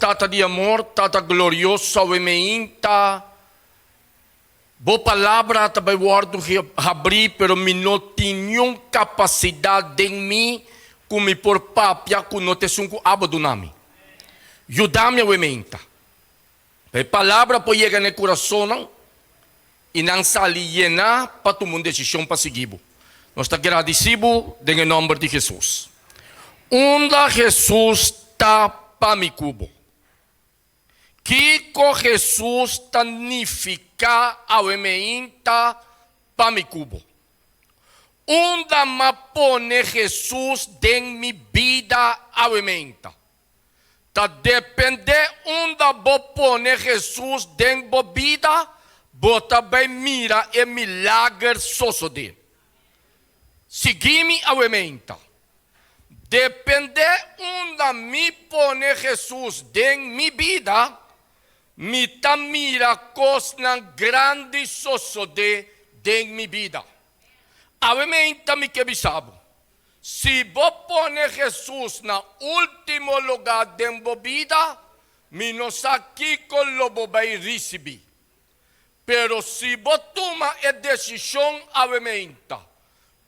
Tata di amor, Tata glorioso, awe meinta Bo palabra ta bai wòrdu habrí, pero mi no tin niun kapasidat den mi ku mi por papia ku no ta esun ku abo duna mi. Yuda mi awe meinta, pa e palabra por yega na e kurasonnan i nan sali yená pa tuma un desishon pa sigui bo. Nos ta gradisí bo den e nòmber di Hesus. Unda Hesus ta pa mi ku bo? Kiko Hesus ta nifiká awe meinta pa mi ku bo? Unda m'a pone Hesus den mi bida awe meinta? Ta dependé unda bo pone Hesus den bo bida, bo ta bai mira e milager sosodé. Sigui mi awe meinta. Dependé unda mi pone Hesus den mi bida, mi ta mira kosnan grandi sosodé den mi bida. Awe meinta mi ke bisa bo, si bo pone Hesus na último lugá den bo bida, mi no sa kiko lo bo bai risibí. Pero si bo tuma e desishon awe meinta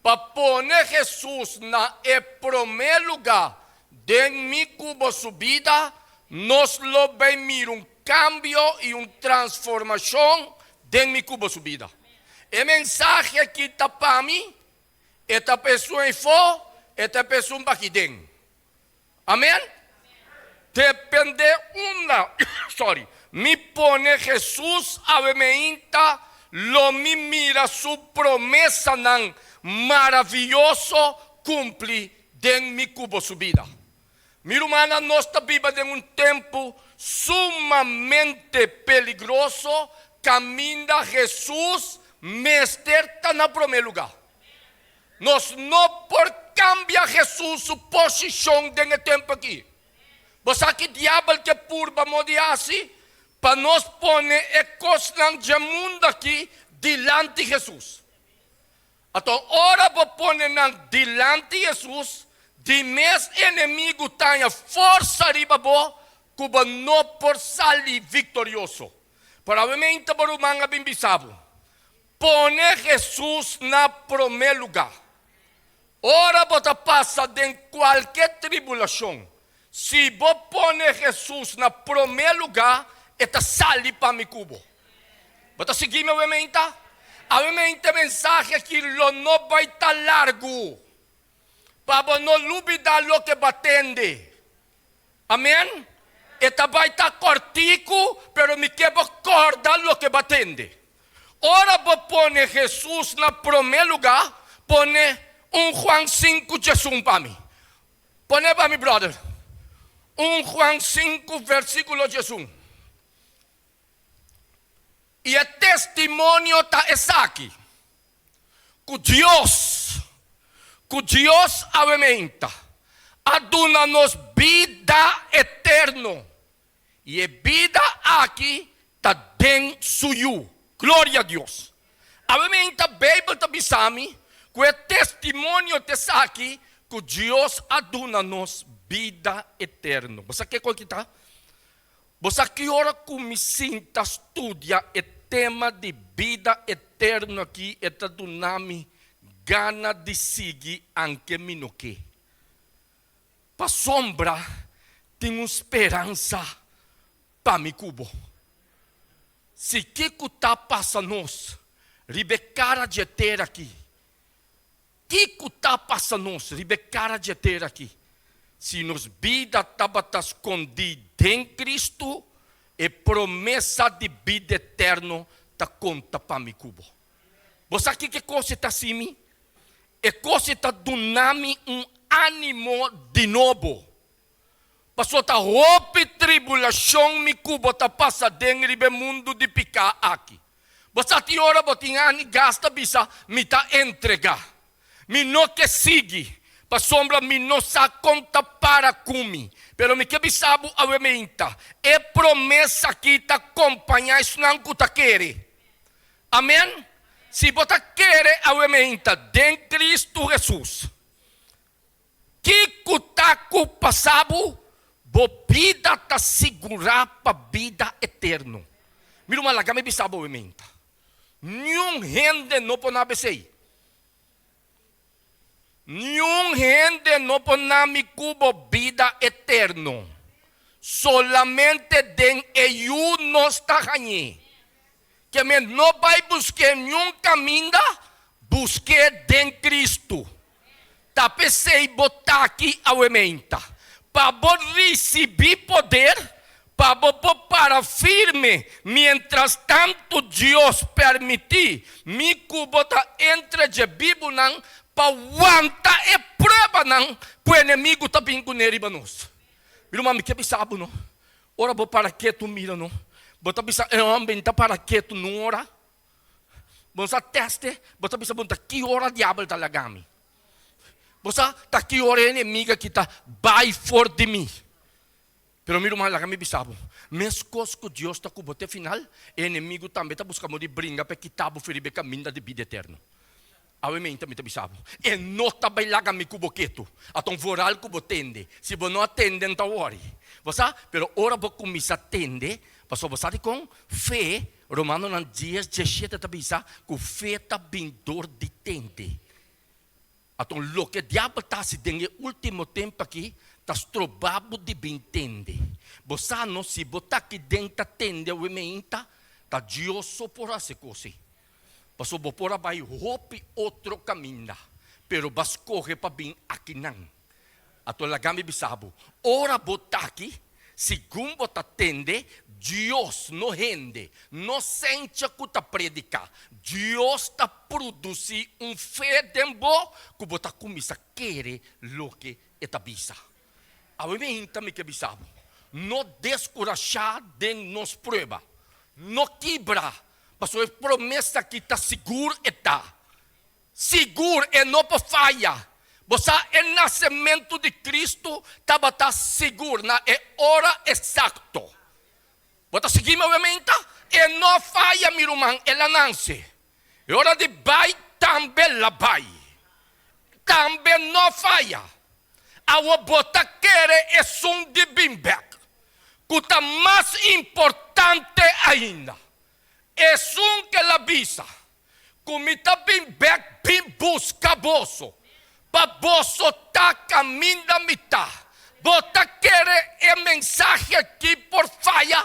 Pa pone Hesus na e promé lugá den mi ku bo su bida, nos lo bai mira un kambio i un transformashon den mi ku bo su bida. E mensahe aki ta pa mi, e ta pa esun eifó, e ta pa esun baki den. Amen? Depende unda, sorry, mi pone Hesus awe meinta, lo mi mira su promesanan maraviyoso cumpli den mi cu bo su bida. Mi rumannan, nos ta biba den un tempu sumamente peligroso caminda Hesus mester ta na prome lugar. Nos no por kambia Hesus su posishon den e tempu aki. Bo sa ki diabel ke purba modi hasi pa nos pone e kosnan dje mundu aki dilanti Hesus. Anto ora bo pone nan dilanti Hesus, di mes enemigu taña forsa riba bo ku bo no por sali viktorioso. Probablemente bo ruman a bin bisa bo, Pone Hesus na promé lugá. Ora bo ta pasa den kualke tribulashon, si bo pone Hesus na promé lugá, e ta sali pa mi ku bo. Bo ta sigui mi awemente? Awemente e mensahe aki lo no bai ta largu, pa bo no lubidá loke bo a tende. Amen. E ta bai ta kòrtiku, pero mi ke bo kòrda loke bo a tende. Ora bo pone Hesus na promé lugá, pone un Juan sinku djesun pa mi. Pone pa mi, bròder. Un Juan sinku versíkulo djesun. I e testimonio ta esaki, ku Dios, ku Dios awementa, a duna nos bida eterno, i e bida aki ta den Su Yu. Gloria a Dios! Awementa Beibel ta bisa mi ku e testimonio ta esaki, ku Dios a duna nos bida eterno. Bo sa kiko aki ta? Bo sa ki ora ku mi sinta studia e tema di bida eterno aki e ta duna mi gana di sigui anke mi no ke. Pasobra tin un speransa pa mi ku bo. Si kiko ta pasa nos riba e kara dje tera aki, Kiko ta pasa nos riba e kara dje tera aki? Si nos bida tabata skondí den Kristu, e promesa di bida eterno ta konta pa mi ku bo. Bo sa kiko e kos ei ta hasi mi? E kos ei ta duna mi un ánimo di nobo. Pasobra ta hopi tribulashon mi ku bo ta pasa den riba e mundu di piká aki. Bo sa tin ora bo tin ani gasta bisa, Mi ta entregá. Mi no ke sigui, pasobra mi no sa kon ta para ku mi. Pero mi ke bisa bo awe meinta, e promesa aki ta kompañá esnan ku ta kere. Amen. Si bo ta kere awe meinta den Kristu Hesus, Kiko ta ku pasa bo? Bo bida ta sigurá pa bida eterno. Mi ruman, laga mi bisa bo menta. Niun hende no por na besei. Niun hende no por na mi ku bo bida eterno. Solamente den e Yu nos ta hañ'é. Ke men no bai busk'é niun kaminda, busk'é den Kristu. Ta p'esei bo ta aki awe meinta, pa bo risibí poder pa bo por para firme miéntras tantu Dios permití mi ku bo ta entre dje bibunan pa wanta e pruebanan ku enemigu ta bin kuné riba nos. Mi ruman, mi ke bisa bo no, ora bo para ketu mira no, bo ta bisa e hòmber ta para ketu nun ora. Bo sa teste, bo ta bisa bo ta ki ora diabel ta laga mi. Bo sa ta ki ora e enemiga ki ta bai for di mi. Pero mi ruman laga mi bisa bo, meskos ku Dios ta ku bo te final, e enemigu tambe ta buska modo di bringa pa e kita bo for riba e kaminda di bida eterno. Awe meinta mi ta bisa bo, e no ta bai laga mi ku bo ketu. Aton vooral ku bo tende. Si bo no a tende N ta wòri. Bo sa? Pero ora bo kuminsá tende, pasobra bo sa dikon? Fe, Romanonan dies diesshete ta bisa ku fe ta bin dor di tende. Aton loke diabel ta hasi den e último tempu aki ta stroba bo di bin tende. Bo sa no, si bo ta aki den ta tende awe meinta, ta Dios so por hasi kos ei. Pasobra bo por a bai hopi otro kaminda, pero bo a skohe pa bin akinan. Anto laga mi bisa bo, ora bo ta aki, segun bo ta tende, Dios, no hende, no sencha ku ta prediká, Dios ta produsí un fe den bo ku bo ta kuminsá kere loke e ta bisa. Awe mi hinta mi ke bisa bo, no deskurashá den nos prueba, no kibra, pasobra e promesa aki ta sigur e ta. Sigur e no por faya. Bo sa e nasementu di Kristu tabata sigur na e ora eksakto. Bo ta sigui mi awe-meinta? E no a faya, mi ruman, el a nanse. E ora di bai tambe el a bai. Tambe no a faya. Awo bo ta kere esun di bin bek, ku ta mas importante ainda. Esun ku el a bisa, Ku mi ta bin bek bin buska boso, pa boso ta kaminda mi ta. Bo ta kere e mensahe aki por faya?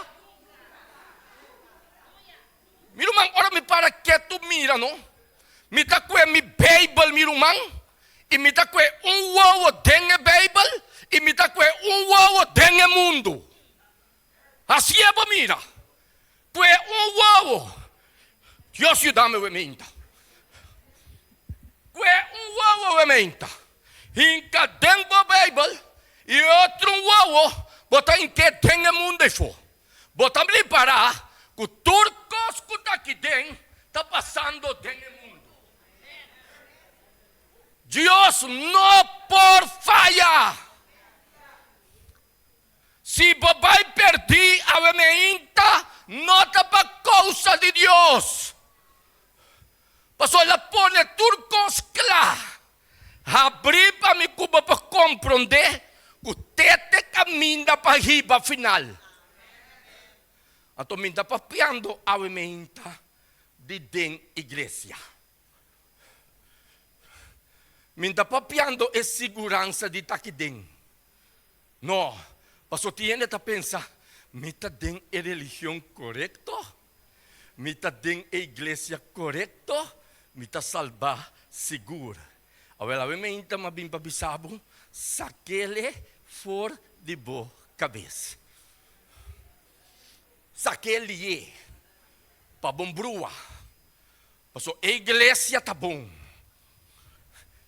Mi ruman, ora mi para ketu mira no, mi ta kue mi Beibel, mi ruman, i mi ta kue un wowo den e Beibel i mi ta kue un wowo den e mundu. Hacié bo mira, pue un wowo, Dios yuda mi wementa, pue un wowo wementa, hinka den bo Bijbel y otro un wowo bo ta hink'é den e mundo eyfo. Bo ta ripará cu tur cos cu ta aki den ta pasando den e mundo. Dios no por faya. Si bo bai perdí awe meinta, no ta pa kousa di Dios. Pasobra el a pone tur kos kla. Habrí pa mi ku bo por komprondé ku te ta e kaminda pa hiba final. Anto mi ta papiando awe meinta di den iglesia. Mi ta papiando e siguransa di ta aki den. No, pasobra tin hende ta pensa, Mi ta den e religion korekto? Mi ta den e iglesia korekto? Mi ta salbá sigur. Awel, awe meinta m'a bin pa bisa bo, sak'ele for di bo kabes. Sak'é lié pa bo brua, pasobra e iglesia ta bon,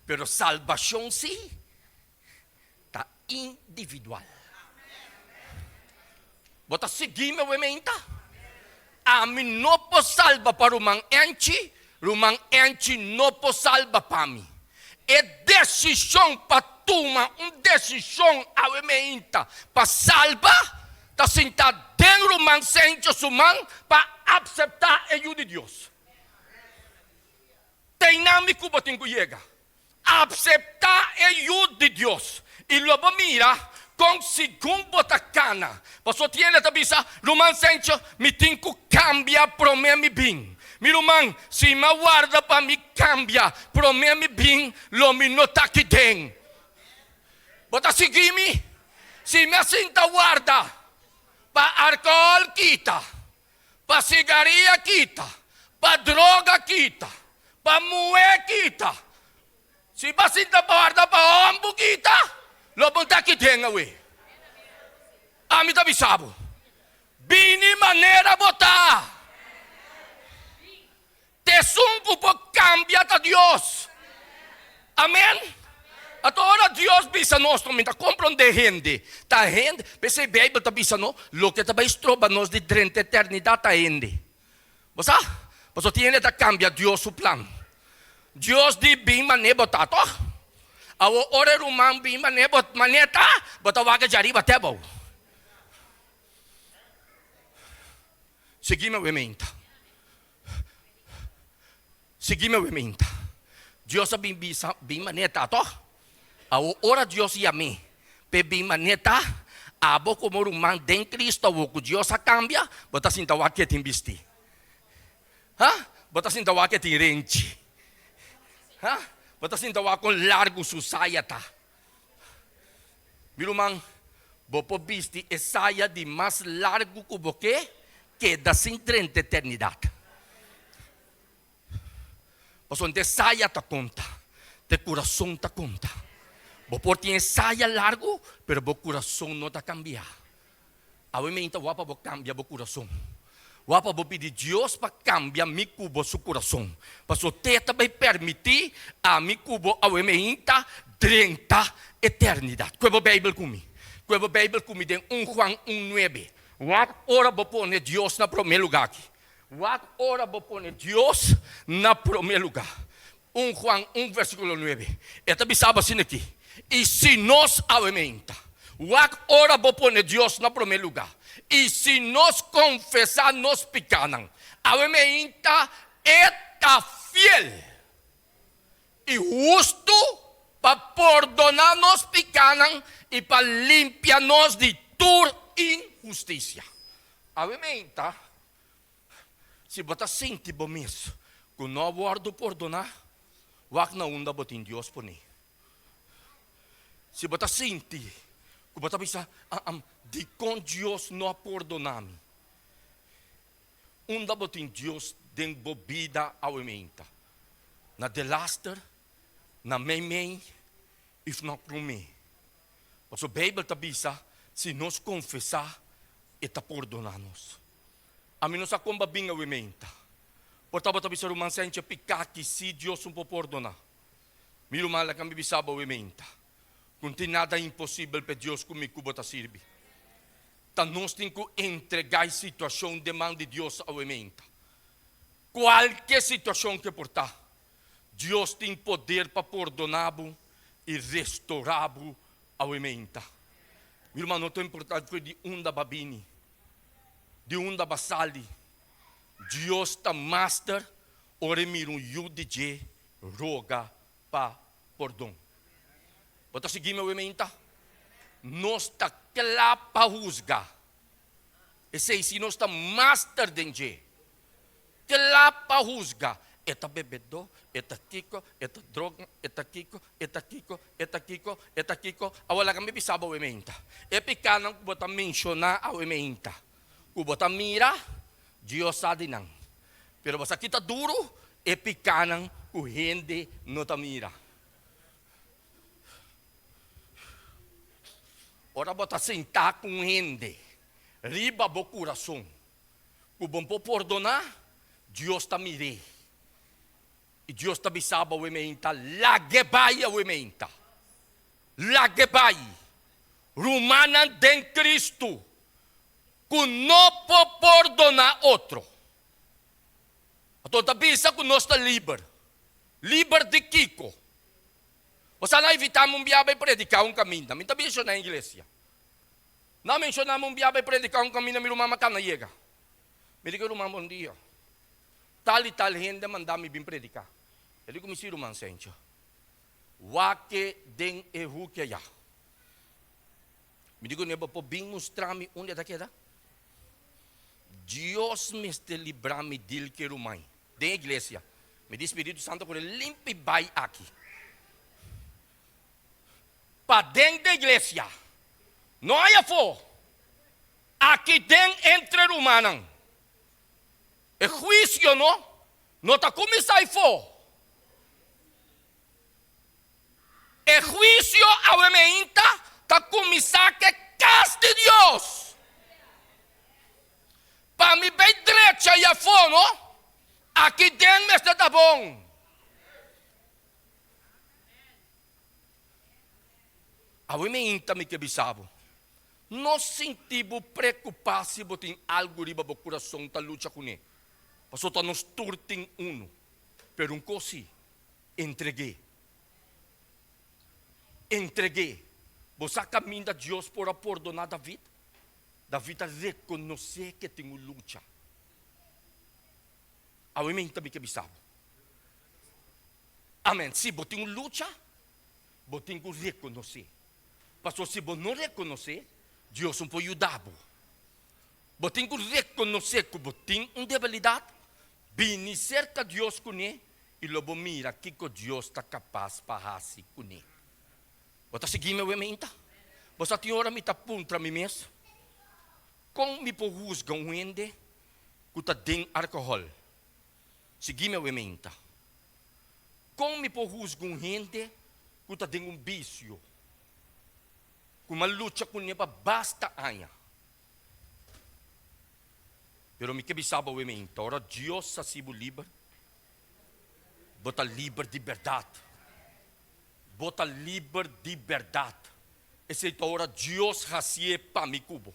pero salbashon sí ta individual. Bo ta sigui mi awe-meinta? Ami no por salba pa ruman Angie, ruman Angie no por salba pa mi. E desishon pa tuma un desishon awe-meinta pa salba ta sinta den ruman Sencho su man pa apseptá e Yu di Dios. Teinan mi ku bo tin ku yega. Apseptá e Yu di Dios, i lo bo mira Kon segun bo ta kana. Paso tin hende ta bisa, Ruman Sencho, mi tin ku kambia promé mi bin. Mi ruman, si mi a warda pa mi kambia promé mi bin, lo mi no ta aki den. Bo ta sigui mi? Si mi a sinta warda pa alkohòl kita, pa sigaria kita, pa droga kita, pa muhé kita, Si bo sinta borda pa hombu kita, lo bo ta kiten awe. Ami ta bisa bo, bini manera bo ta. T'esun ku por kambia ta Dios. Amen. Ato ora Dios bisa nos, mi ta komprondé hende. Ta hende, p'esei Beibel ta bisa no, loke ta bai stroba nos di drenta eternidat ta hende. Bo sa? Pasobra tin hende ta kambia Dios su plan. Dios di bin manera bo ta, tòg? Awor ora e ruman bin manera bo manera ta, bo ta wak djariba te abou. Sigui mi awe meinta. Sigui mi awe meinta. Dios a bin bisa bin manera ta, tòg? Awor ora Dios yam'é p'e bin manera ta, abo komo ruman den Cristo awor ku Dios a kambia, bo ta sinta wak ke tin bistí. Ha? Bo ta sinta wak ke tin renchi. Ha? Bo ta sinta wak kon largu su saya ta. Mi ruman, bo por bisti e saya di mas largu ku bo ke, keda sin drenta eternidat. Pasobra te saya ta konta, te kurason ta konta. Bo por tin e saya largu, pero bo kurason no ta kambia. Awe mi ta wak pa bo kambia bo kurason. Wak pa bo pidi Dios pa kambia mi ku bo su kurason. Pasobra te ta bai permití ami ku bo awe mi ta drenta eternidat. Kue bo Beibel ku mi. Kue bo Beibel ku mi den un Juan un nuebe. Wak ora bo pone Dios na promé lugá aki. Wak ora bo pone Dios na promé lugá. Un Juan un versíkulo nuebe, e ta bisa bo asina aki, I si nos awe meinta, wak ora bo pone Dios na promé lugá, i si nos konfesá nos pikánan, awe meinta e ta fiel i hustu pa pordoná nos pikánan i pa limpia nos di tur inhustisia. Awe meinta, Si bo ta sinti bo mes ku no a wòrdu pordoná, wak na unda bo tin Dios poné. Si bo ta sinti ku bo ta bisa, Dikon Dios no a pordoná mi? Unda bo tin Dios den bo bida awementa? Na delaster, na meimei òf na promé? Pasobra Beibel ta bisa, si nos konfesá, e ta pordoná nos. Ami no sa kon ba bin awe meinta. Por tabata bisa ruman Senche piká ki si Dios un por pordoná. Mi ruman laga mi bisa bo awe meinta, ku no tin nada imposibel p'e Dios ku mi ku bo ta sirbi. Ta nos tin ku entregá e situashon den man di Dios awe meinta. Kualke situashon ke por ta, Dios tin poder pa pordoná bo i restorá bo awe meinta. Mi ruman, no ta importá for di unda bo a bini, di unda bo a sali, Dios ta master ora e mira un yu di dje roga pa pordon. Bo ta sigui mi awe meinta? Nos ta kla pa husga. Esei si nos ta master den dje. Kla pa husga. E ta bebedó, e ta kiko, e ta droga, e ta kiko, e ta kiko, e ta kiko, e ta kiko. Awor laga mi bisa bo awe meinta. E pikánan ku bo ta menshoná awe meinta, ku bo ta mira, Dios sa di nan. Pero bo sa ki ta duru? E pikánan ku hende no ta mira. Ora bo ta sintá ku un hende riba bo kurason, Ku bo por pordoná, Dios ta mir'é. I Dios ta bisa bo awe meinta, Lag'é bai awe meinta. Lag'é bai. Rumannan den Kristu ku no por pordoná otro. Anto ta bisa ku nos ta liber. Liber di kiko? Bo sa nan invitá mi un bia bai prediká un kaminda. Mi ta menshoná iglesia. Nan menshoná mi un bia bai prediká un kaminda mi ruman makan a yega. Mi di ku e ruman bon dia. Tal i tal hende a manda mi bin prediká. E di ku mi si ruman Sencho. Wak-e den e huki ayá. Mi di kuné, Bo por bin mustra mi unda e ta keda? Dios mester libra mi dil ke ruman den iglesia. Mi di Spiritu Santo kore limpi bai aki. Paden den iglesia, no ai afó, aki den entre rumannan. E huisio no no ta kuminsá afó. E huisio awe meinta ta kuminsá ku e kas di Dios. Pa mi bai drecha i afó no, aki den mester ta bon. Awe meinta mi ke bisa bo, no sinti bo preokupá si bo tin algu riba bo kurason ta lucha kuné, pasobra ta nos tur tin unu. Pero un kos sí, Entreg'é. Entreg'é. Bo sa kaminda Dios por a pordoná David? David a rekonosé ku e tin un lucha. Awe mi ta mi ke bisa bo. Amèn. Si bo tin un lucha, bo tin ku rekonosé. Pasobra si bo no rekonosé, Dios no por yuda bo. Bo tin ku rekonosé ku bo tin un debilidat, bini serka Dios kuné i lo bo mira kiko Dios ta kapas pa hasi kuné. Bo ta sigui mi awe meinta? Bo sa tin ora mi ta puntra mi mes, Kon mi por husga un hende ku ta den alkohòl? Sigui mi awe meinta. Kon mi por husga un hende ku ta den un bisio ku mi a lucha kuné pa basta aña? Pero mi ke bisa bo awe meinta, ora Dios hasi bo liber, bo ta liber di bèrdat. Bo ta liber di bèrdat. Esei ta ora Dios hasié pa mi ku bo.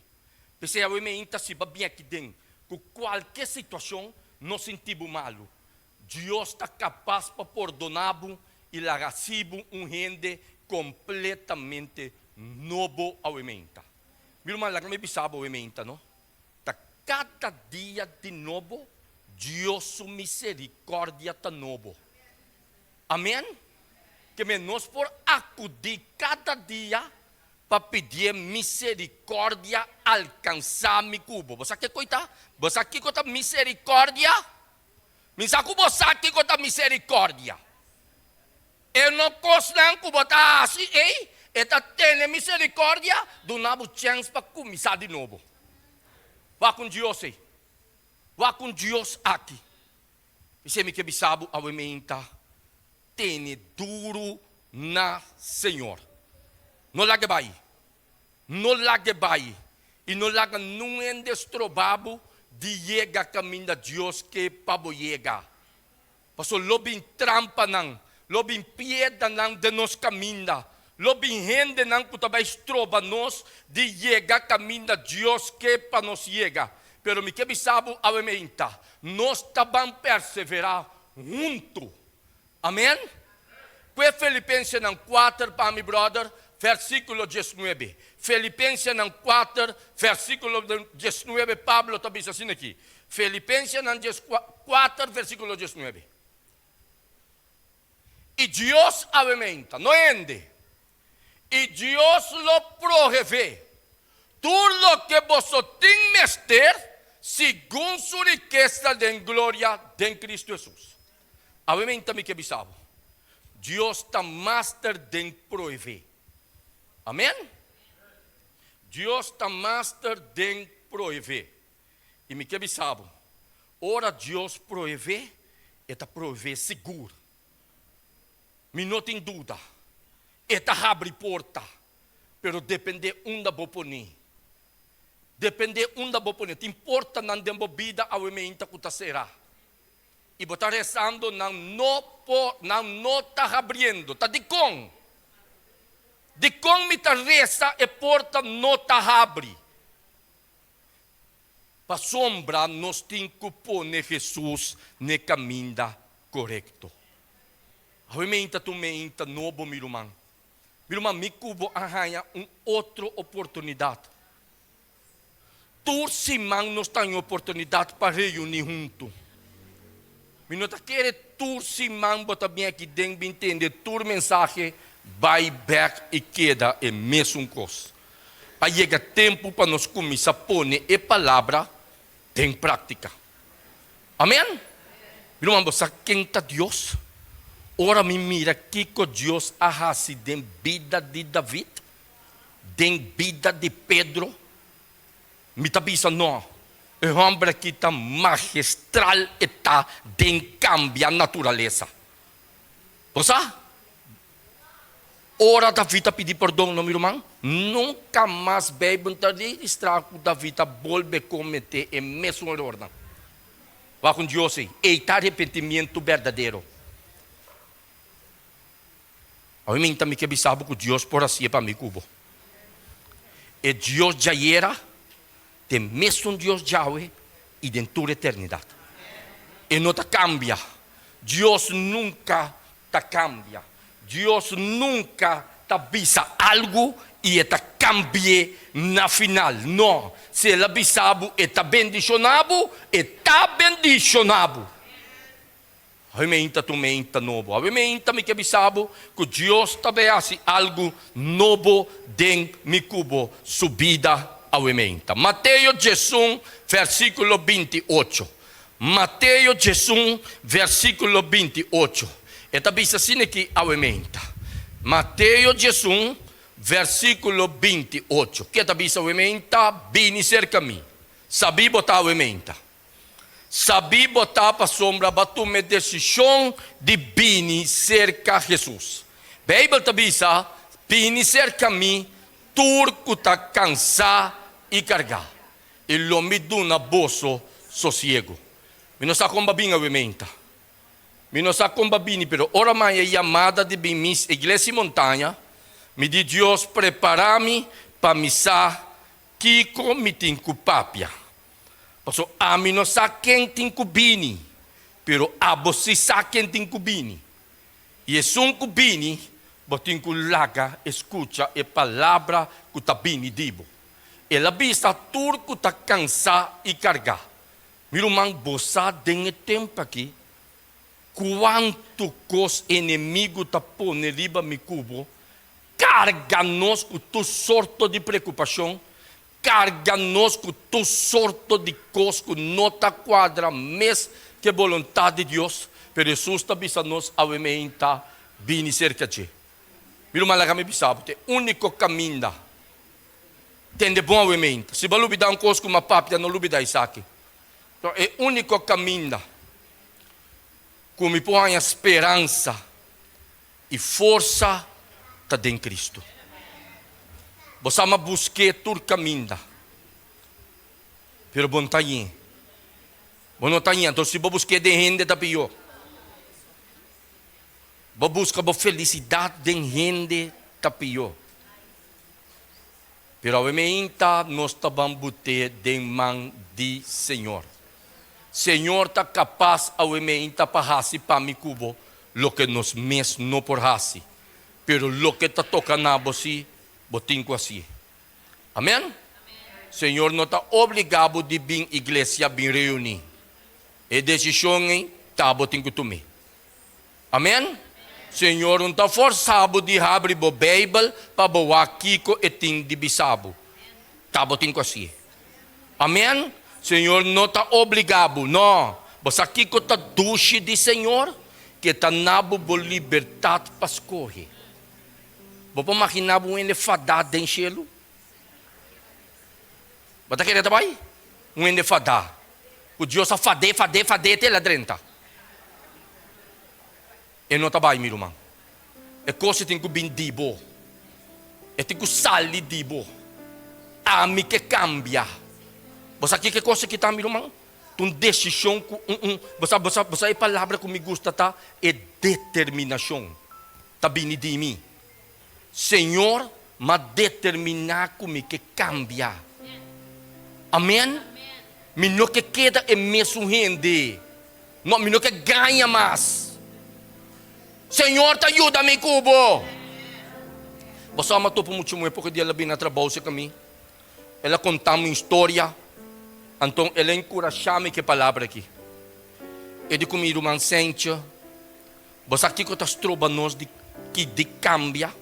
P'esei awe meinta si bo a bin aki den ku kualke situashon, no sinti bo malu. Dios ta kapas pa pordoná bo i laga hasi bo un hende kompletamente nobo awe meinta. Mi ruman, laga mi bisa bo awe meinta, no ta kada dia di nobo Dios su miserikòrdia ta nobo. Amen? Ke men nos por akudí kada dia pa pidié miserikòrdia alkansá mi ku bo. Bo sa kiko i ta? Bo sa kiko ta miserikòrdia? Mi sa ku bo sa kiko ta miserikòrdia. E no kosnan ku bo ta hasi ei, e ta tene miserikòrdia, duna bo chèns pa kuminsá di nobo. Wak un Dios ei. Wak un Dios aki. P'esei mi ke bisa bo awe meinta, tene duru na Señor. No laga e bai. No laga e bai. I no laga nun hende stroba bo di yega kaminda Dios ke pa bo yega. Pasobra lo bin trampanan, lo bin piedanan den nos kaminda, lo bin hendenan ku ta bai stroba nos di yega kaminda Dios ke pa nos yega. Pero mi ke bisa bo awe meinta, nos ta ban perseverá huntu. Amen? Kue Filipensenan kuater pa mi, bròder, vèrsikulo diesnuebe. Filipensenan kuater, vèrsikulo diesnuebe, Pablo ta bisa asina aki, Filipensenan kuater, vèrsikulo diesnuebe, I Dios awe meinta, no hende, i Dios lo prohev'é tur loke boso tin mester segun su rikesa den gloria den Cristo Hesus. Awe meinta mi ke bisa bo, Dios ta master den prohev'é. Amen? Dios ta master den prohev'é. I mi ke bisa bo, ora Dios prohev'é, e ta prohev'é sigur. Mi no tin duda. E ta habri porta, pero dependé unda bo pone. Dependé unda bo pone. Tin portanan den bo bida awe meinta ku ta será. I bo ta rezando, nan no por, nan no ta habriendo. Ta dikon? Dikon mi ta reza e porta no ta habri? Pasobra nos tin ku pone Hesus n'e kaminda korekto. Awe meinta ta un meinta nobo, mi ruman. Mi ruman, mi ku bo a haña un otro oportunidat. Tur siman nos ta haña oportunidat pa reuní huntu. Mi no ta kere tur siman bo ta bin aki den bin tende tur mensahe bai bèk i keda e mesun kos. A yega tempu pa nos kuminsá pone e palabra den práktika. Amèn! Mi ruman, bo sa ken ta Dios? Ora mi mira kiko Dios a hasi den bida di David, den bida di Pedro, mi ta bisa, No, e hòmber aki ta magistral e ta den kambia naturalesa. Bo sa? Ora David a pidi pordon, no mi ruman? Nunka mas Beibel ta registrá ku David a bolbe kometé e mesun erornan. Wak un Dios ei. Ei ta arepentimientu berdadero. Awe mi ta mi ke bisa bo ku Dios por hasié pa mi ku bo. E Dios djayera ta e mesun Dios djawe i den tur eternidat. E no ta kambia. Dios nunka ta kambia. Dios nunka ta bisa algu i e ta kambi'é na final. No, si el a bisa bo e ta bendishoná bo, e ta bendishoná bo. Awe mi ainta tuma e ainta nobo. Awe mi ainta mi ke bisa bo ku Dios ta bai hasi algu nobo den mi ku bo su bida awe mi ainta. Mateo 11 versíkulo 28. Mateo 11 versíkulo 28. E ta bisa asina aki awe mi ainta. Mateo 11 versíkulo 28. Ke ta bisa awe mi ainta? Bini serka mi. Sabí bo ta awe mi ainta. Sabí bo ta pasobra bo a tuma e desishon di bini serka Hesus. Beibel ta bisa, Bini serka mi tur ku ta kansá i kargá, i lo mi duna boso sosiegu. Mi no sa kon bo a bin awe meinta. Mi no sa kon bo a bini, pero ora mi haña e yamada di bin mis Iglesia i Montaña, mi di Dios, Prepará mi pa mi sa kiko mi tin ku papia. Paso ami no sa ken tin ku bini, pero abo si sa ken tin ku bini. I esun ku bini, bo tin ku laga e skucha e palabra ku ta bini di bo. El a bisa tur ku ta kansá i kargá. Mi ruman, bo sa den e tempu aki kuantu kos enemigu ta pone riba mi ku bo, karga nos ku tur sorto di preokupashon, Carga nos cu tur sorto di cos cu no ta cuadra mes cu e boluntad di Dios, pero Hesus ta bisa nos awe meinta bini cerca dje. Mi ruman laga mi bisa bo, ta e unico caminda. Tende bon awe meinta. Si bo a lubida un cos cu mi a papia, no lubida esaki. Ta e unico caminda cu mi por haña speransa I forsa ta den Cristo. Bo sa ma busk'é tur kaminda, pero bo no ta hañ'é. Bo no ta hañ'é. Anto si bo busk'é den hende ta pió. Bo buska bo felisidat den hende ta pió. Pero awe meinta nos ta ban but'é den man di Señor. Señor ta kapas awe meinta pa hasi pa mi ku bo loke nos mes no por hasi. Pero loke ta toka na bo si, bo tin ku hasié. Amen? Señor no ta obligá bo di bin iglesia, bin reuní. E desishon ei ta bo tin ku tum'é. Amen? Señor no ta forsa bo di habri bo Bijbel pa bo wak kiko e tin di bisa bo. Ta bo tin ku hasié. Amen? Señor no ta obliga bo, no. Bo sa kiko ta dushi di Señor? Ke ta na bo bo libertat pa skohe. Bo por magina bo un hende fadá den shelu? Bo ta kere ta bai? Un hende fadá. Ku Dios a fad'é, fad'é, fad'é te el a drenta. E no ta bai, mi ruman. E kos e tin ku bin di bo. E tin ku sali di bo. Ami ke kambia. Bo sa kiko e kos aki ta, mi ruman? Ta un desishon ku un, un, bo sa, bo sa, bo sa e palabra ku mi gusta ta e determinashon ta bini di mi. Señor, m'a determiná ku mi ke kambia. Amen. Mi no ke keda e mesun hende. No, mi no ke gaña mas. Señor ta yuda mi ku bo. Bo sa m'a topa mucha muhé poko dia el a bini na trabou serka mi. El a konta mi un historia. Anton el a enkurashá mi ku e palabra aki. E di ku mi, Ruman Sentje, Bo sa kiko ta stroba nos di di kambia?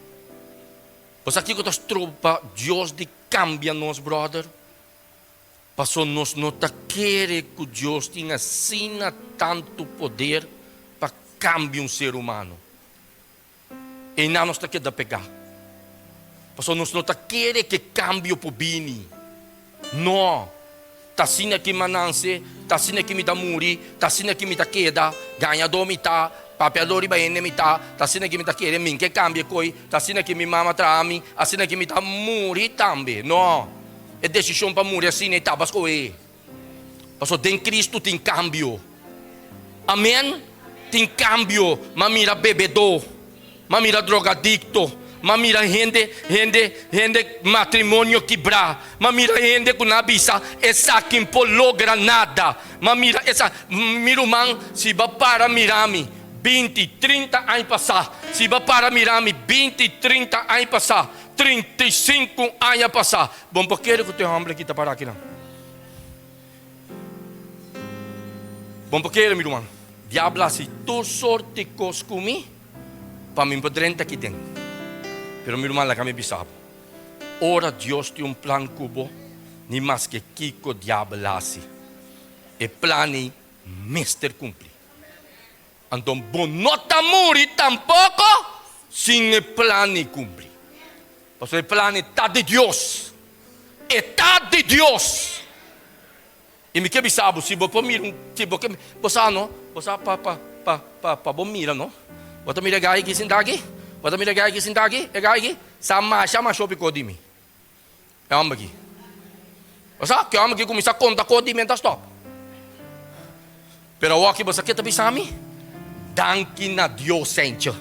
Bo sa kiko ta stroba Dios di. kambia nos, bròder? Paso nos no ta kere ku Dios tin asina tantu poder pa kambia un ser humano. Einan nos ta keda pegá. Pasobra nos no ta kere ku e kambio por bini. No! Ta asina ki mi a nanse, ta asina ki mi ta muri, ta asina ki mi ta keda, gañadó mi ta, papiadó riba hende mi ta, ta asina ki mi ta kere, mi ke kambia e koi, ta asina ki mi mama traha mi, asina ki mi ta muri tambe. No! E desishon pa muri asina e tabas kohe. Pasobra den Cristo tin cambio. Amen. Tin cambio. M'a mira bebedó. M'a mira drogadicto. M'a mira hende, hende, hende matrimonio kibrá. M'a mira hende cu nan a bisa esaki n'po logra nada. M'a mira esa, mi ruman, si bo a para mira mi binti, trinta aña pasá, si bo a para mira mi binti, trinta aña pasá, 35 aña pasá, bo n'po kere cu tur e homber aki ta para akinan. Bon por kere mi ruman. Diablo a hasi tur sort di kos ku mi pa mi por drenta aki den. Pero mi ruman laga mi bisa bo, ora Dios tin un plan ku bo, ni maske kiko diabel hasi, e plan ei mester kumpli. Anto bo no ta muri tampoko sin e plan ei kumpli. Pasobra e plan ei ta di Dios. E ta di Dios. I mi ke bisa bo, si bo por mira un, si bo ke, bo sa no, bo sa pa, pa, pa, pa, pa bo mira no. Bo ta mira e gai aki sinta aki? Bo ta mira e gai aki sinta aki? E gai aki sa masha masha hopi kos di mi. E homber aki. Bo sa, ke homber aki kuminsá konta kos di mi, e ta stòp. Pero awor ki bo sa ke ta bisa mi? Danki na Dios, Sentje.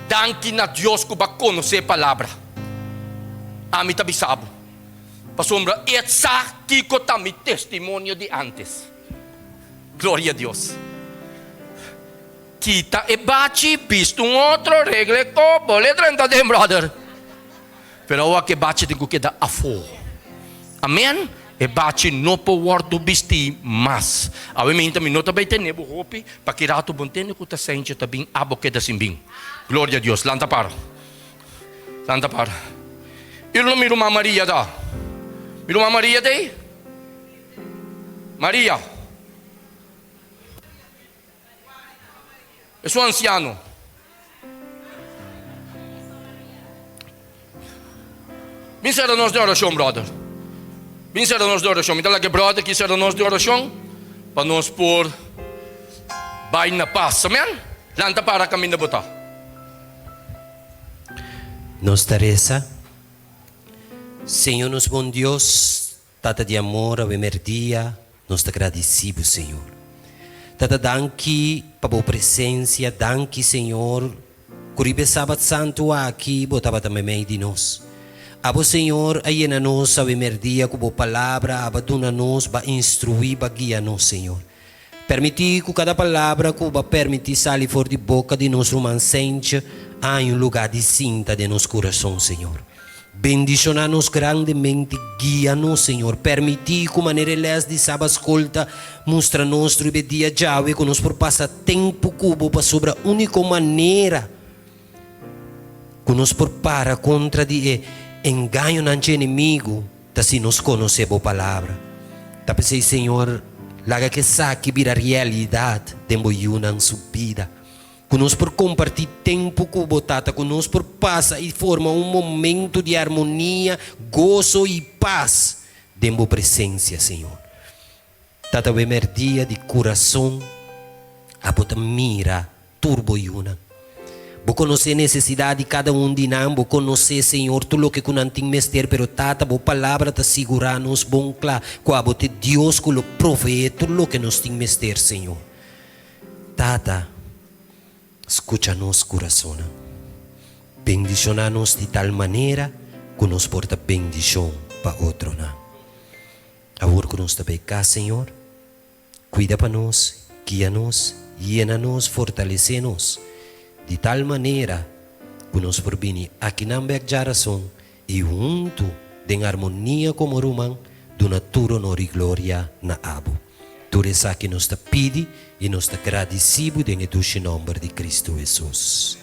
Danki na Dios ku bo a konosé e palabra. Ami ta bisa bo, pasobra e sa kiko ta mi testimonio di ántes. Gloria Dios. Kita e bachi, bisti un otro, regla e kop, bo le drenta den, bròder. Pero awor ku e bachi tin ku keda afó. Amen. E bachi no por wòrdu bistí mas. Awe minta mi no ta bai tene bo hopi, pa ki ratu bo ntende ku ta Sentje ta bin, abo keda sin bin. Gloria Dios. Lanta para. Lanta para. I lo mi ruman Maria ta? Mi ruman Maria ta ei? Maria. Esun ansiano. Bin sera nos den orashon, brother. Bin sera nos den orashon. Mi ta laga e brother ki sera nos den orashon pa nos por bai na pas. Amen? Lanta para kaminda bo ta. Nos ta resa, Señor nos bon Dios, Tata di amor, awe merdia nos ta gradisi bo Señor. Tata danki pa bo presencia, danki Señor cu riba e Sabat Santu aki bo tabata meimei di nos. Abo Señor a yena nos awe merdia cu bo palabra, abo a duna nos, bo a instrui, bo a guia nos Señor. Permiti cu cada palabra cu bo a permiti sali for di boca di nos ruman Sentje a haña un lugar di sinta den nos curason Señor. Bendiciona nos grandemente, guia nos, Señor. Permiti cu manera e les di Saba School ta mustra nos riba e dia djawe cu nos por pasa tempo cu Bo pasobra unico manera cu nos por para contra di e engañonan dje enemigo ta si nos conoce Bo Palabra. Ta p'esey, Señor, laga cu esaki bira realidad den Bo yunan su bida. Ku nos por kompartí tempu ku bo Tata, ku nos por pasa i forma un momentu di armonia, goso i pas den bo presensia, Señor. Tata, we mèrdia di kurason abo ta mira tur bo yunan. Bo konosé nesesidat di kada un di nan, bo konosé, Señor, tur loke ku nan tin mester, pero Tata, bo Palabra ta sigurá nos bon kla ku abo ta e Dios ku lo proveé tur loke nos tin mester, Señor. Tata, skucha nos kurasonnan. Bendishoná nos di tal manera ku nos por ta bendishon pa otronan. Awor ku nos ta bai kas, Señor, kuida pa nos, guia nos, yena nos, fortalesé nos, di tal manera ku nos por bini akinan bèk djarason i huntu den armonia komo ruman duna tur onor i gloria na Abo. Tur esaki nos ta pidi i nos ta gradisí Bo den e dushi nòmber di Kristu Hesus.